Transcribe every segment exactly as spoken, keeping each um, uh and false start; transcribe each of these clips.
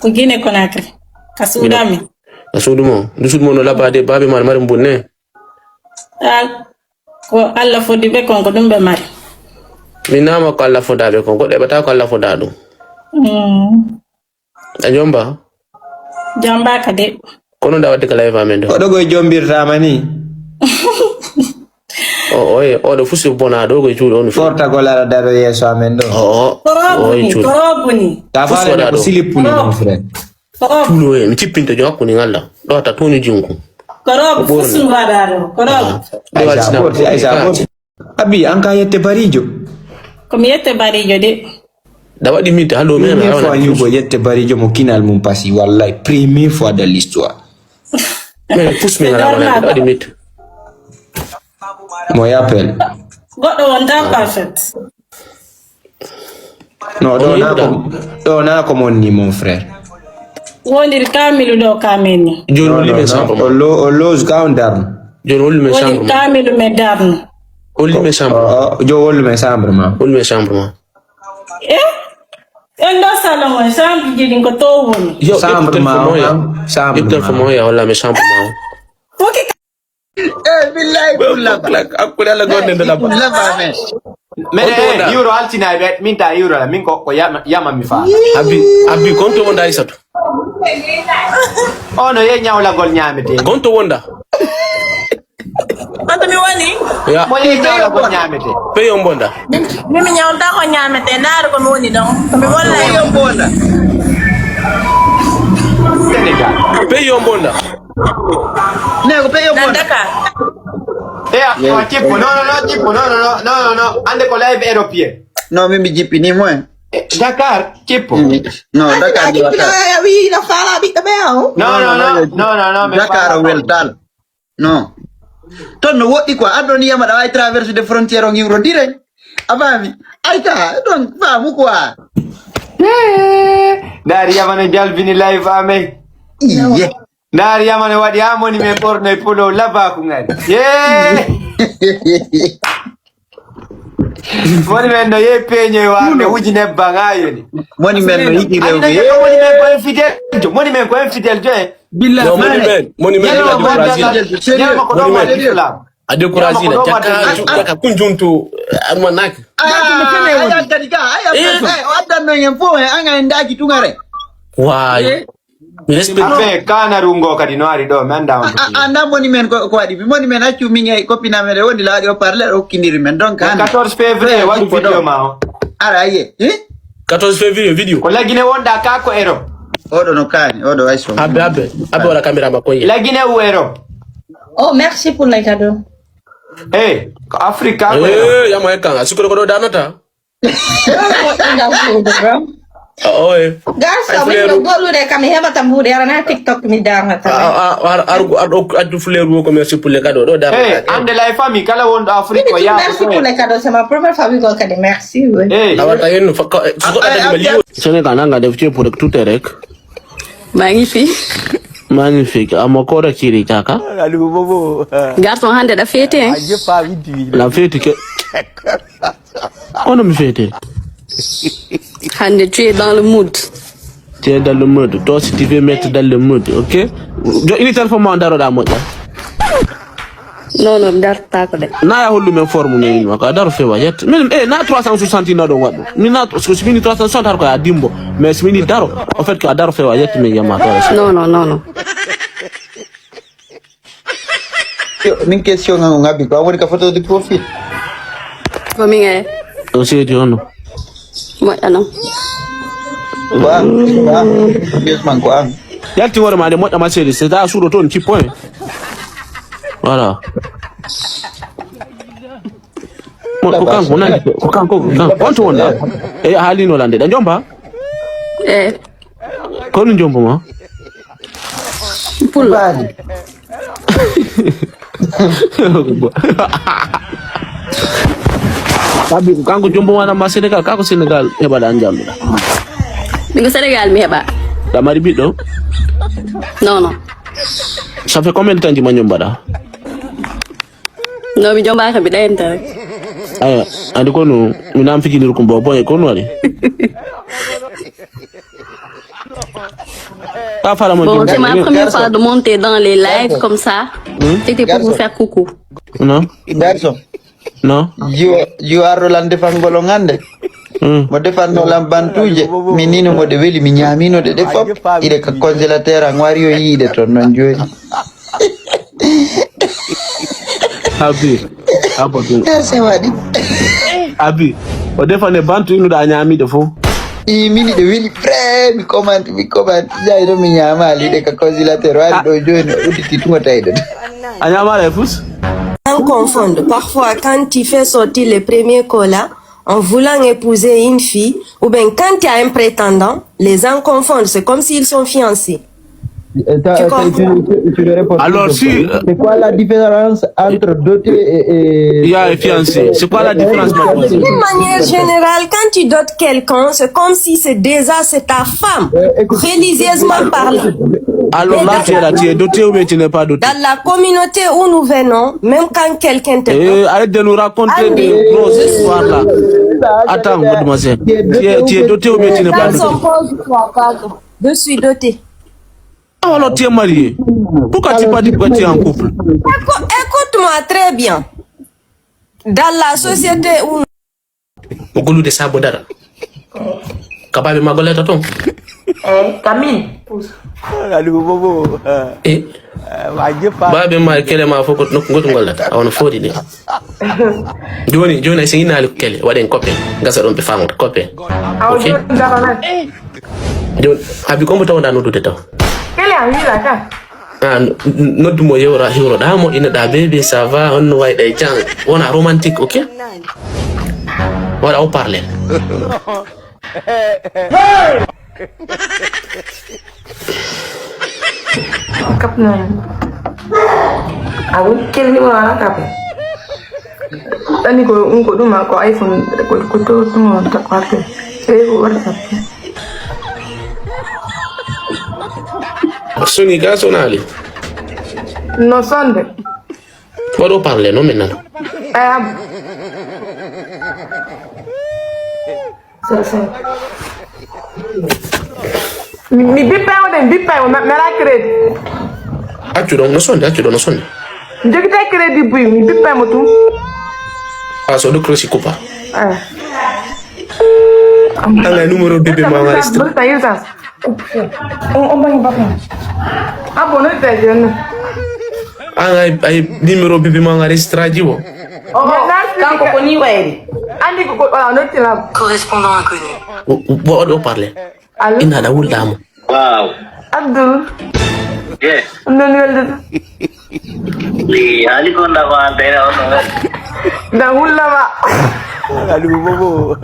Ko Guinée Conakry. Ka suuɗa mi. Ka suudu mo. Ndu suudu mo no labade, baabe ma mari mbunne. Al-, ko Alla foddi ɓe kon, ko ɗum ɓe mari. Mi nama ko Alla fodda ɓe kon, goɗɗo heɓata ko Alla fodda ɗum. Mm. A jomba? Jomba ka de. Kono nda wadde ka live amen ɗo. Oɗo koye jombirtama ni. O, oye, oɗo fusi bona ɗo koye cuuɗo on. Portagol ara daro yeeso amen ɗo. O, o, Korobu oye ni, cuuɗo. Korobu ni. Ka faale ko silippu ni, mon frère. Korobu. Tuulo e, mi tippinto jo hakkunde ngal ɗa. Ɗo ta toño jinku. Korobu, fusu mbaɗa ɗo. Korobu. Aisa, borti, Aisa, borti. Abi, an ka yette barijo. Ko mi yette barijo de. Da waɗi min ta halo men. Première fois ñu ko yette barijo mo kinal mum pasi, wallahi. Première fois de l'histoire. Mais pousse mi ngala wala da waɗi min. Mo yappel. Goɗɗo wonta parfait. No, ɗo na ko, ɗo na ko mon ni, mon frère. Wondir Kamilu ɗo, Kamilu. Joni woni men chambre ma. O lo, o loge ka on darno. Joni woni men chambre ma. Kamilu men darno. Woni men chambre. O, o, jo woni men chambre ma. Woni men chambre ma. Eh? En ɗo salon on, chambre ji ɗin ko to woni? Yo, chambre ma, chambre ma. Yo, walla men chambre ma. Ok. Eh, billahi, pour laba. Hakkunde Alla gonɗen ɗo laba. Laba, men. Men, eh, euro altinaɓe, min ta euro la, min ko, ko yama, yama mi fa. Abi, abi, konto wonda Aysatu. Ono ye ñawlagol ñamete. Konto wonda. Konto mi woni? Ya. Mo ye ñawlagol ñamete. Peyo mbonda. Min mi ñawta ko ñamete, ndaar ko mi woni ɗon. Ko mi walla yo mbonda. Senegal. Peyo mbonda. Ne ko peyo mo. Dakar. Eh, ah, Cippo, no, no, no, Cippo, no, no, no, no, no, no. Ande ko live européen. No, min mi jippini mo en. Eh, Dakar, Cippo. Mm. No, Dakar, Dakar. Wi no fala ɓiɗɗo ɓe on. No, no, no, no, no, no, no, Dakar weltal. No. Ton no woɗɗi quoi, aɗo ni yama ɗa wawi traverse de frontière on iwro direct. A faami? Ay ka, ɗon faamu quoi. Eh, ndaari yama no jalbini live amen. Iye. Ndaari yama no waɗi ha moni men ɓorno e polo labaku ngari. Yee! Moni men no yehi peeño e waarde, wuji nebban ha yoni. Moni men no yiɗi rewɓe. Moni men ko infidèle jo, moni men ko infidèle jo, eh. Billah. No, moni men, moni men. Yalma ko ɗon waɗi Islam. A découragé na, jaka, jaka kun juntu, almanaki. Ah, ay, ay, ay, o addan non en fof, eh, an a en daaki tungare. Waay. Eh? Mi respect. Affaire Kanaru ngo kadi no ari ɗo, mi anndaa on. A, a, anndaa moni men ko, ko waɗi. Moni men accu min e copine amen e wondi laaɗi o parler o hokkindiri men. Donc, an quatorze février waɗu vidéo ma o. Ara, aye. Eh? Quatorze février, vidéo. Ko Lagine wonɗa ka ko Europe. Oɗo no kaani, oɗo ay so. Abbe, abbe. Abbe wala caméra ma koye. Lagine ou Europe. Oh, merci pour les cadeaux. Eh, ko Afrique ka ko Europe. Eh, yama e kan. A sikoro ko ɗo danata. Nga fuudu, bro. Ah, oye. Gas, ay, mi fuleeru. No golude kam, mi heɓata mbuuɗi, ara na TikTok mi damata. Ah, ah, ah, ar, ar, ar, ar, addu fuleeru wo ko merci pour les cadeaux. Ɗo dara. Eh, ande la famille, kala wonɗo Afrique ko yaa. Merci pour les cadeaux, c'est ma première famille ko kadi, merci, oui. Eh. A wata hen, fa, ko, eh, ko adani ma liyo. Sénégal, nanga def ci pour tout rek. Maa ngi fi. Magnifique. Amo ko rek ci ri kaka. Garçon hande da fete. La fete ke. Kono mi feete. Hande, tu es dans le mood. Tu es dans le mood. Toi aussi, tu veux mettre dans le mood, ok? Jo, ini téléphone ma on daroɗa moƴƴa. Non, non, mi dartako de. Na ya hollu men forme men ma ko a daro fewa yet. Min, eh, na trois cent soixante na ɗon waɗɗo. Min na, parce que si min trois cent soixante har ko ya dimbo. Mais si min daro, en fait, ko a daro fewa yet min yama to. Non, non, non, non. Yo, min question ngan on habbi ko a woni ka photo de profil. Ko min e. O seedi hono. Moƴƴa non. Ko an, ko an. Yes man ko an. Yalti wore ma de moƴƴa ma seedi, c'est à suuɗo toon ci point. Voilà. Mo, ko kanko, nani? Ko kanko, ko kanko. On to wonda. E haalino lande. Da jomba? Eh. Kono jombo ma? Pullo. Sabi kanko jombo wana ma Sénégal, kako Sénégal heɓaɗa an jalluɗa? Min ko Sénégal mi heɓa. Da mari ɓiɗɗo? Non, non. Ça fait combien de temps ma ñombaɗa? No, mi jombaaka, mi ɗayanta rek. Aya, andi kono, mi nam fijinir kumba, boy, kono wari. Pas faire la Bon, c'est ma première fois de monter dans les lives comme ça. C'était pour vous faire coucou. Non? Garçon. Non? You, you are Roland defangol on hannde. Hmm. Mo defanno lan bantuje, min nino mo de weli, mi ñaamino de, de fop. Ide ka congélateur an wari yo yiide ton non joni. Abi, abo ɗum. Merci, waɗi. Abi, o defane bantu inuɗa a ñaami de fof. I mini de weli pre, mi commande, mi commande. Jay do mi ñaama li de ka congélateur wari do joni o uditi tuma tayde. A ñaama la fus? On confond. Parfois, quand tu fais sortir les premiers colas, en voulant épouser une fille, ou bien quand tu as un prétendant, les gens confondent. C'est comme s'ils sont fiancés. Tu comprends? Alors, si, euh, c'est quoi la différence entre doté et, et, il y a un fiancé. C'est quoi la différence, mademoiselle? D'une manière générale, quand tu dotes quelqu'un, c'est comme si c'est déjà c'est ta femme, religieusement parlant. Alors là, tu es là, tu es doté ou bien tu n'es pas doté? Dans la communauté où nous venons, même quand quelqu'un te dote, eh, arrête de nous raconter des grosses histoires là. Attends, mademoiselle. Tu es, tu es doté ou bien tu n'es pas doté? Je suis dotée. Ah, alors tu es marié. Pourquoi tu pas dit que tu es en couple? Écou-, écoute-moi très bien. Dans la société où... O gulude sabo dara. Ka baabe ma gollata ton. Eh, Camille. Aliou Bobo. Eh, baabe ma kele ma fof ko nokku ngotu gollata. A wona foodi de. Joni, joni, si inaali ko kele, waɗen copain. Gasa ɗon ɓe faamata copain. Ok? Joni, Abi, ko mbo tawɗa noddude taw? Kele am wiila ka. Ah, n-, n-, noddu mo yewra, hiwroɗa mo, inoɗa, "Baby, ça va? Honno wayɗa e jang?" Wona romantique, ok? Waɗa o parle. Kapnani. A woni kelni mo ala kape. Ani ko, un ko ɗum, ko iPhone, ko, ko to, ɗum on, ta, ko appe. E ko WhatsApp. Soni ga sonali. No sonde. Waɗo parle, no min nana. I am. So, so. Mi, mi bippay mo de, mi bippay mo, mi, mi alaa crédit. Accu ɗon, no sonde, accu ɗon, no sonde. Mi jogitay crédit buy, mi bippay mo tun. Ah, so ɗo crédit kupa. Ah. Anga numéro bébé ma enregistré. Urgence, urgence. On, on va y voir. Ah bon, non, c'est jeune. Anga ay, ay numéro bébé ma enregistré ji wo. Oh, oh, kanko ko ni wayri. Andi ko, ko, wala, no tila. Correspondant inconnu. Wo, wo, wo, wo parle. Allo? Ina da wulda mo. Wow. Abdul. Yes. Non weldude. Wi, haali ko ndawa tere on no wel. Da wulla ma. Haali ko bobo.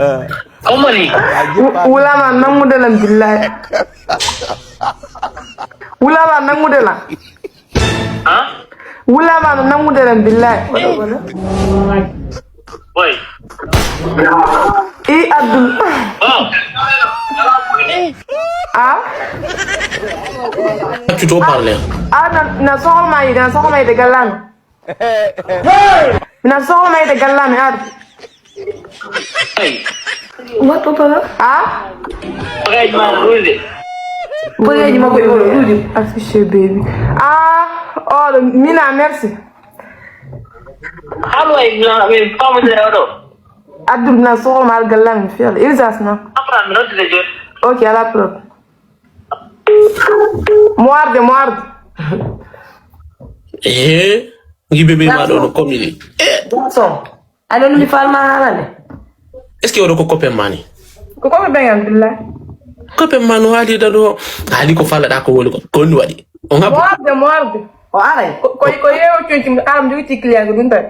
Omoni. Wu-, wula ma nangude lan billahi. Wula ma nangude lan. Huh? Wula ma no nangude lan billahi. Boy. I Abdul. Oh. Ah? Tu dois parler. Ah, na, na soxol ma yi, na soxol ma yi de gallan. Na soxol ma yi de gallan, ah. Hey. What, what, what? Ah? Bagage ma rude. Bagage ma ko rude. Affiché, baby. Ah, oh, Mina, merci. How do I know? I mean, comment the other? Abdul, na soxol ma gallan, fiel. Ilzas, na. Apa, I'm not the judge. Ok, à la preuve. Mo arde, mo arde. Eh, ngi bébé ma ɗo no commune. Eh. Garçon. Aɗa luli falma haalande? Est-ce que oɗo ko copain ma ni? Ko copain ɓen, alhamdulillah. Copain ma no haali da ɗo. Haali ko falaɗa ko woni ko. Ko ni waɗi. On haɓi. Mo arde, mo arde. O aray. Ko, ko, ko yeewo conci, aram jogi ci client ko ɗum tan.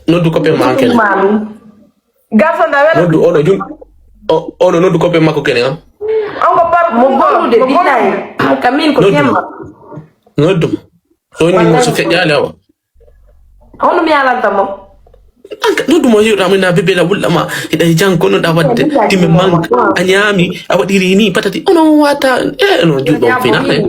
Noddu copain ma kene. Garçon da wela. Noddu ono jun. O, ono noddu copain makko kene am. On ko par mo gonude billahi. Kamin ko kemma. Noddu. Ɗon ni mo so feƴƴaali awa. Hono mi alanta mo? Anka, no ɗum o yi'uɗa mo na bebe na wulla ma, hiɗa e jang kono ɗa wadde, time mang, a ñaami, a waɗiri ni, patati, ono wata, eh, no juuɗo on fina, eh.